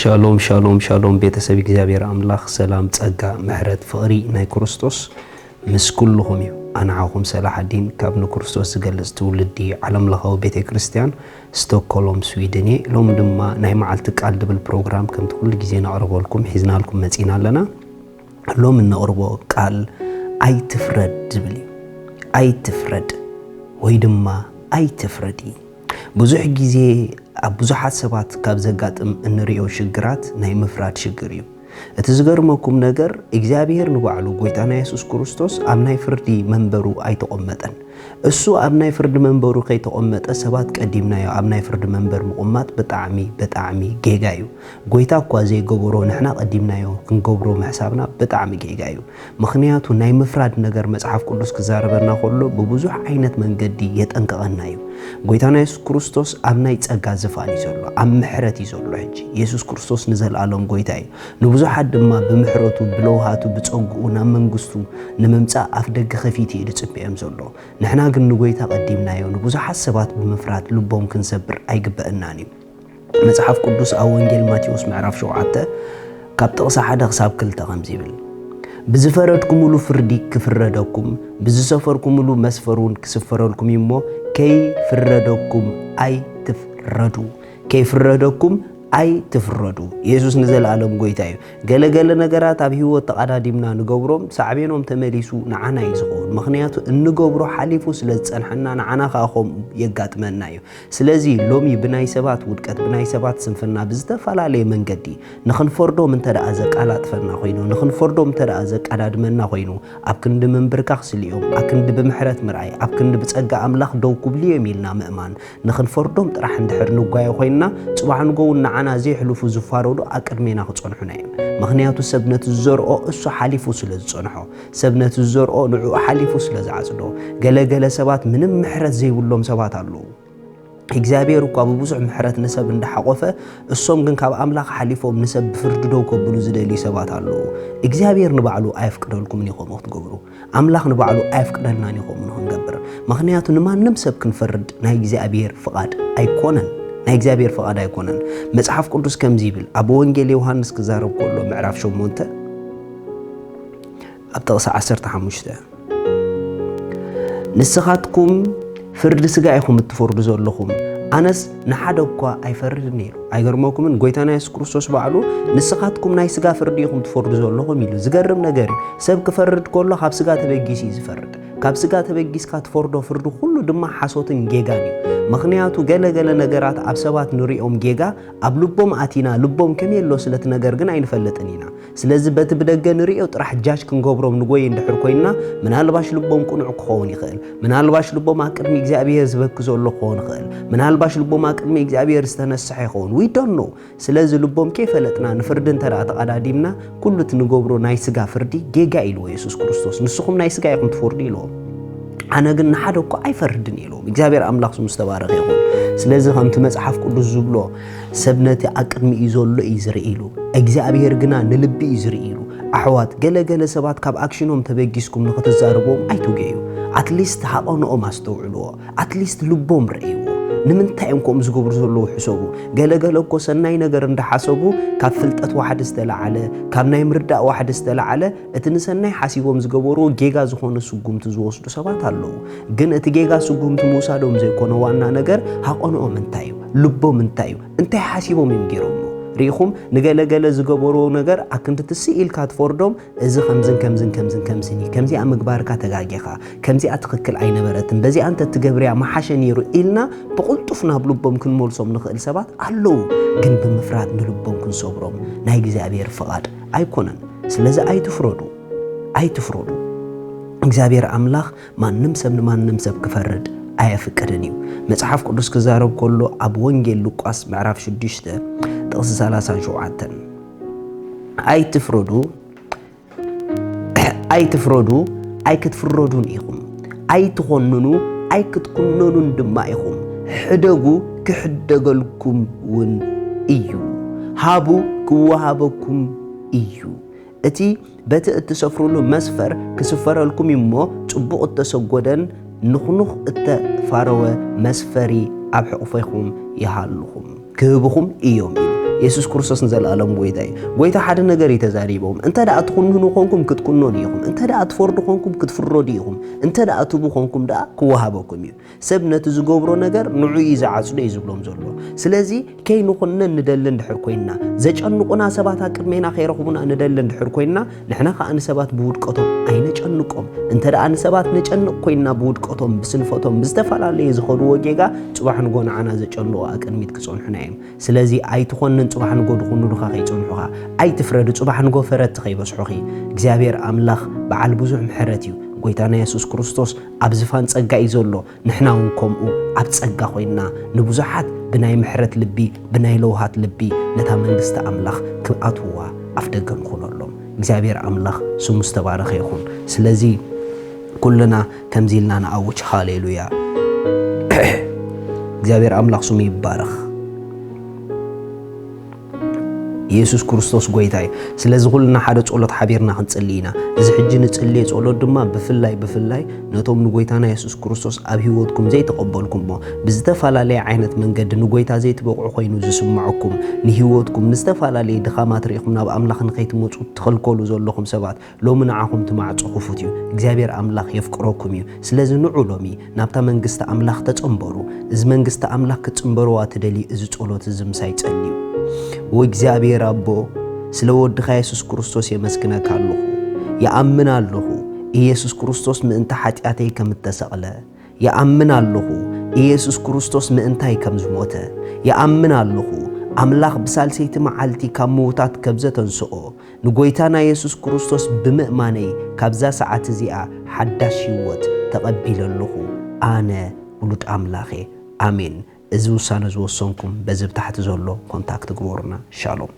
ሻሎም ሻሎም ሻሎም፣ ቤተሰብ እግዚኣብሔር ኣምላኽ ሰላም፣ ጸጋ፣ ምሕረት፣ ፍቕሪ ናይ ክርስቶስ ምስ ኩልኹም እዩ። ኣነ ዓኹም ሰላሓዲን ካብ ንክርስቶስ ዝገልጽ ትውልዲ ዓለም ለኻዊ ቤተ ክርስቲያን ስቶክሆልም ስዊድን እየ። ሎሚ ድማ ናይ መዓልቲ ቃል ድብል ፕሮግራም ከምቲ ኩሉ ግዜ ነቕርበልኩም ሒዝናልኩም መጺና ኣለና። ሎሚ እነቕርቦ ቃል ኣይትፍረድ ዝብል እዩ። ኣይትፍረድ ወይ ድማ ኣይትፍረዲ። ብዙሕ ግዜ ኣብ ብዙሓት ሰባት ካብ ዘጋጥም እንርእዮ ሽግራት ናይ ምፍራድ ሽግር እዩ። እቲ ዝገርመኩም ነገር እግዚኣብሔር ንባዕሉ ጎይታና የሱስ ክርስቶስ ኣብ ናይ ፍርዲ መንበሩ ኣይተቖመጠን። እሱ ኣብ ናይ ፍርዲ መንበሩ ከይተቖመጠ ሰባት ቀዲምናዮ ኣብ ናይ ፍርዲ መንበር ምቑማጥ ብጣዕሚ ብጣዕሚ ጌጋ እዩ። ጎይታ እኳ ዘይገበሮ ንሕና ቀዲምናዮ ክንገብሮ ምሕሳብና ብጣዕሚ ጌጋ እዩ። ምኽንያቱ ናይ ምፍራድ ነገር መጽሓፍ ቅዱስ ክዛረበና ከሎ ብብዙሕ ዓይነት መንገዲ የጠንቅቐና እዩ። ጎይታና የሱስ ክርስቶስ ኣብ ናይ ጸጋ ዝፋን እዩ ዘሎ፣ ኣብ ምሕረት እዩ ዘሎ። ሕጂ የሱስ ክርስቶስ ንዘለኣለም ጎይታ እዩ። ንብዙሓት ድማ ብምሕረቱ ብለውሃቱ ብጸግኡ ናብ መንግስቱ ንምምጻእ ኣፍ ደገ ከፊቱ እዩ ዝጽበዮም ዘሎ። ንሕና ግን ንጎይታ ቀዲምናዮ ንብዙሓት ሰባት ብምፍራድ ልቦም ክንሰብር ኣይግበእናን እዩ። መጽሓፍ ቅዱስ ኣብ ወንጌል ማቴዎስ ምዕራፍ ሸውዓተ ካብ ጥቕሲ ሓደ ክሳብ ክልተ ከምዚ ይብል፣ ብዝፈረድኩምሉ ፍርዲ ክፍረደኩም፣ ብዝሰፈርኩምሉ መስፈር እውን ክስፈረልኩም እዩ እሞ ከይፍረደኩም ኣይትፍረዱ። ከይፍረደኩም ኣይትፍረዱ። የሱስ ንዘለኣለም ጎይታ እዩ። ገለገለ ነገራት ኣብ ህይወት ተቐዳዲምና ንገብሮም ሳዕቤኖም ተመሊሱ ንዓና እዩ ዝኸውን። ምኽንያቱ እንገብሮ ሓሊፉ ስለ ዝጸንሐና ንዓና ከኣ ከምኡ የጋጥመና እዩ። ስለዚ ሎሚ ብናይ ሰባት ውድቀት ብናይ ሰባት ስንፍና ብዝተፈላለየ መንገዲ ንኽንፈርዶም እንተ ደኣ ዘቃላጥፈና ኮይኑ ንኽንፈርዶም እንተ ደኣ ዘቃዳድመና ኮይኑ ኣብ ክንዲ ምንብርካኽ ስሊኦም ኣብ ክንዲ ብምሕረት ምርኣይ ኣብ ክንዲ ብጸጋ ኣምላኽ ደው ክብሉ እዮም ኢልና ምእማን ንኽንፈርዶም ጥራሕ እንድሕር ንጓየ ኮይንና ጽባሕ ንጎውን ንዓና ዘየሕልፉ ዝፋረዱ ኣቅድሜና ክጸንሑና እዮም። ምኽንያቱ ሰብ ነቲ ዝዘርኦ እሱ ሓሊፉ ስለ ዝጸንሖ ሰብ ነቲ ዝዘርኦ ንዕኡ ሓሊፉ ስለ ዝዓጽዶ። ገለገለ ሰባት ምንም ምሕረት ዘይብሎም ሰባት ኣለዉ። እግዚኣብሔር እኳ ብብዙሕ ምሕረት ንሰብ እንዳሓቆፈ እሶም ግን ካብ ኣምላኽ ሓሊፎም ንሰብ ብፍርዲ ደው ከብሉ ዝደልዩ ሰባት ኣለዉ። እግዚኣብሔር ንባዕሉ ኣየፍቅደልኩምን እዩ ከምኡ ክትገብሩ። ኣምላኽ ንባዕሉ ኣየፍቅደልናን እዩ ከምኡ ንኽንገብር። ምኽንያቱ ንማንም ሰብ ክንፈርድ ናይ እግዚኣብሔር ፍቓድ ኣይኮነን። ናይ እግዚኣብሔር ፍቓድ ኣይኮነን። መጽሓፍ ቅዱስ ከምዚ ይብል ኣብ ወንጌል ዮሃንስ ክዛረብ ከሎ ምዕራፍ ሸሞንተ ኣብ ጥቕሲ ዓሰርተ ሓሙሽተ ንስኻትኩም ፍርዲ ስጋ ኢኹም እትፈርዱ ዘለኹም ኣነስ ንሓደ እኳ ኣይፈርድን ኢሉ። ኣይገርመኩምን? ጎይታና የሱስ ክርስቶስ ባዕሉ ንስኻትኩም ናይ ስጋ ፍርዲ ኢኹም ትፈርዱ ዘለኹም ኢሉ። ዝገርም ነገር እዩ። ሰብ ክፈርድ ከሎ ካብ ስጋ ተበጊሱ እዩ ዝፈርድ። ካብ ስጋ ተበጊስካ ትፈርዶ ፍርዲ ኩሉ ድማ ሓሶትን ጌጋን እዩ። ምኽንያቱ ገለ ገለ ነገራት ኣብ ሰባት ንሪኦም ጌጋ ኣብ ልቦም ኣቲና ልቦም ከመይ ኣሎ ስለቲ ነገር ግን ኣይንፈልጥን ኢና። ስለዚ በቲ ብደገ ንርእዮ ጥራሕ ጃጅ ክንገብሮም ንጎይ እንድሕር ኮይንና ምናልባሽ ልቦም ቅኑዕ ክኸውን ይኽእል። ምናልባሽ ልቦም ኣብ ቅድሚ እግዚኣብሔር ዝበኪ ዘሎ ክኸውን ይኽእል። ምናልባሽ ልቦም ኣብ ቅድሚ እግዚኣብሔር ዝተነስሐ ይኸውን። We don't know። ስለዚ ልቦም ከይፈለጥና ንፍርዲ እንተ ደኣ ተቐዳዲምና ኩሉ እቲ ንገብሮ ናይ ስጋ ፍርዲ ጌጋ ኢልዎ የሱስ ክርስቶስ። ንስኹም ናይ ስጋ ኢኹም ትፈርዱ ኢልዎም። ኣነ ግን ንሓደ እኳ ኣይፈርድን ኢልዎም። እግዚኣብሔር ኣምላኽ ስሙ ዝተባረኸ ይኹን። ስለዚ ከምቲ መጽሓፍ ቅዱስ ዝብሎ ሰብ ነቲ ኣብ ቅድሚኡ ዘሎ እዩ ዝርኢ ኢሉ እግዚኣብሔር ግና ንልቢ እዩ ዝርኢ ኢሉ። ኣሕዋት ገለ ገለ ሰባት ካብ ኣክሽኖም ተበጊስኩም ንኽትዛረብዎም ኣይትውገዩ። ኣትሊስት ሃቐንኦም ኣስተውዕልዎ። ኣትሊስት ልቦም ረእይዎ። ንምንታይ እዮም ከምኡ ዝገብሩ ዘለዉ ሕሰቡ። ገለ ገለ እኮ ሰናይ ነገር እንዳሓሰቡ ካብ ፍልጠት ዋሕዲ ዝተለዓለ ካብ ናይ ምርዳእ ዋሕዲ ዝተለዓለ እቲ ንሰናይ ሓሲቦም ዝገበርዎ ጌጋ ዝኾነ ስጉምቲ ዝወስዱ ሰባት ኣለዉ። ግን እቲ ጌጋ ስጉምቲ ምውሳዶም ዘይኮነ ዋና ነገር ሃቐንኦም እንታይ እዩ? ልቦም እንታይ እዩ? እንታይ ሓሲቦም እዮም ገይሮሞ? ርኢኹም ንገለገለ ዝገበርዎ ነገር ኣክንዲ ትስእ ኢልካ ትፈርዶም እዚ ከምዝን ከምዝን ከምዝን ከምዝን እዩ ከምዚኣ ምግባርካ ተጋጌኻ ከምዚኣ ትኽክል ኣይነበረትን በዚኣ እንተ ትገብርያ መሓሸ ነይሩ ኢልና ብቕልጡፍ ናብ ልቦም ክንመልሶም ንኽእል ሰባት ኣለዉ። ግን ብምፍራድ ንልቦም ክንሰብሮም ናይ እግዚኣብሔር ፍቓድ ኣይኮነን። ስለዚ ኣይትፍረዱ። ኣይትፍረዱ። እግዚኣብሔር ኣምላኽ ማንም ሰብ ንማንም ሰብ ክፈርድ ኣየፍቅድን እዩ። መጽሓፍ ቅዱስ ክዛረብ ከሎ ኣብ ወንጌል ሉቃስ ምዕራፍ ሽዱሽተ ጥቕሲ ሰላሳን ሸውዓተን ኣይትፍረዱ ኣይትፍረዱ ኣይክትፍረዱን ኢኹም። ኣይትኾንኑ ኣይክትኩነኑን ድማ ኢኹም። ሕደጉ ክሕደገልኩም እውን እዩ። ሃቡ ክወሃበኩም እዩ። እቲ በቲ እትሰፍሩሉ መስፈር ክስፈረልኩም እዩ እሞ፣ ጽቡቕ እተሰጎደን ንኹኑኽ እተፋረወ መስፈሪ ኣብ ሕቑፎኹም ይሃልኹም፣ ክህብኹም እዮም ኢሉ። የሱስ ክርስቶስ ንዘለኣለም ጎይታ እዩ። ጎይታ ሓደ ነገር እዩ ተዛሪቦም፣ እንተ ደኣ ትኹንኑ ኾንኩም ክትኩነኑ ኢኹም፣ እንተ ደኣ ትፈርዱ ኾንኩም ክትፍረዱ ኢኹም፣ እንተ ደኣ ትቡ ኾንኩም ደኣ ክወሃበኩም እዩ። ሰብ ነቲ ዝገብሮ ነገር ንዑ እዩ ዝዓጽዶ እዩ ዝብሎም ዘሎ። ስለዚ ከይንኹነን ንደሊ እንድሕር ኮይንና፣ ዘጨንቑና ሰባት ኣብ ቅድሜና ከይረኽቡና ንደሊ እንድሕር ኮይንና፣ ንሕና ከኣ ንሰባት ብውድቀቶም ኣይነጨንቆም። እንተ ደኣ ንሰባት ነጨንቕ ኮይንና ብውድቀቶም፣ ብስንፈቶም፣ ብዝተፈላለየ ዝኸድዎ ጌጋ፣ ጽባሕ ንጎ ንዓና ዘጨንቑ ኣብ ቅድሚት ክጸንሑና እዮም። ስለዚ ኣይትኾንን ጽባሕ ንጎ ድኹኑ ድኻ ከይጸንሑኻ። ኣይትፍረዱ ጽባሕ ንጎ ፈረድቲ ከይበዝሑኺ። እግዚኣብሔር ኣምላኽ በዓል ብዙሕ ምሕረት እዩ። ጎይታና የሱስ ክርስቶስ ኣብ ዝፋን ጸጋ እዩ ዘሎ። ንሕና እውን ከምኡ ኣብ ጸጋ ኮይንና ንብዙሓት ብናይ ምሕረት ልቢ፣ ብናይ ለውሃት ልቢ ነታ መንግስቲ ኣምላኽ ክኣትውዋ ኣፍ ደገ ንኹነሎም። እግዚኣብሔር ኣምላኽ ስሙ ዝተባረኸ ይኹን። ስለዚ ኩልና ከምዚ ኢልና ንኣውጅ። ሃሌሉያ። እግዚኣብሔር ኣምላኽ ስሙ ይባረኽ። የሱስ ክርስቶስ ጎይታ እዩ። ስለዚ ኩልና ሓደ ጸሎት ሓቢርና ክንጽሊ ኢና። እዚ ሕጂ ንጽልዮ ጸሎት ድማ ብፍላይ ብፍላይ ነቶም ንጎይታና የሱስ ክርስቶስ ኣብ ህይወትኩም ዘይተቐበልኩሞ፣ ብዝተፈላለየ ዓይነት መንገዲ ንጎይታ ዘይትበቕዑ ኮይኑ ዝስምዐኩም፣ ንህይወትኩም ንዝተፈላለየ ድኻማት ርኢኹም ናብ ኣምላኽ ንኸይትመጹ ትኸልከሉ ዘለኹም ሰባት፣ ሎሚ ንዓኹም እቲ ማዕጾ ክፉት እዩ። እግዚኣብሔር ኣምላኽ የፍቅረኩም እዩ። ስለዚ ንዑ ሎሚ ናብታ መንግስቲ ኣምላኽ ተጸንበሩ። እዚ መንግስቲ ኣምላኽ ክትጽንበርዋ ትደልዩ፣ እዚ ጸሎት እዚ ምሳይ ጸልዩ። ኦ እግዚኣብሔር ኣቦ፣ ስለ ወድኻ የሱስ ክርስቶስ የመስግነካ ኣለኹ። ይኣምን ኣለኹ፣ ኢየሱስ ክርስቶስ ምእንቲ ሓጢኣተይ ከም እተሰቕለ። ይኣምን ኣለኹ፣ ኢየሱስ ክርስቶስ ምእንታይ ከም ዝሞተ። ይኣምን ኣለኹ፣ ኣምላኽ ብሳልሰይቲ መዓልቲ ካብ ምዉታት ከም ዘተንስኦ። ንጎይታና የሱስ ክርስቶስ ብምእማነይ ካብዛ ሰዓት እዚኣ ሓዳሽ ህይወት ተቐቢለ ኣለኹ። ኣነ ውሉድ ኣምላኽ እየ። ኣሜን። እዚ ውሳነ ዝወሰንኩም በዚ ብታሕቲ ዘሎ ኮንታክት ግበሩና። ሻሎም።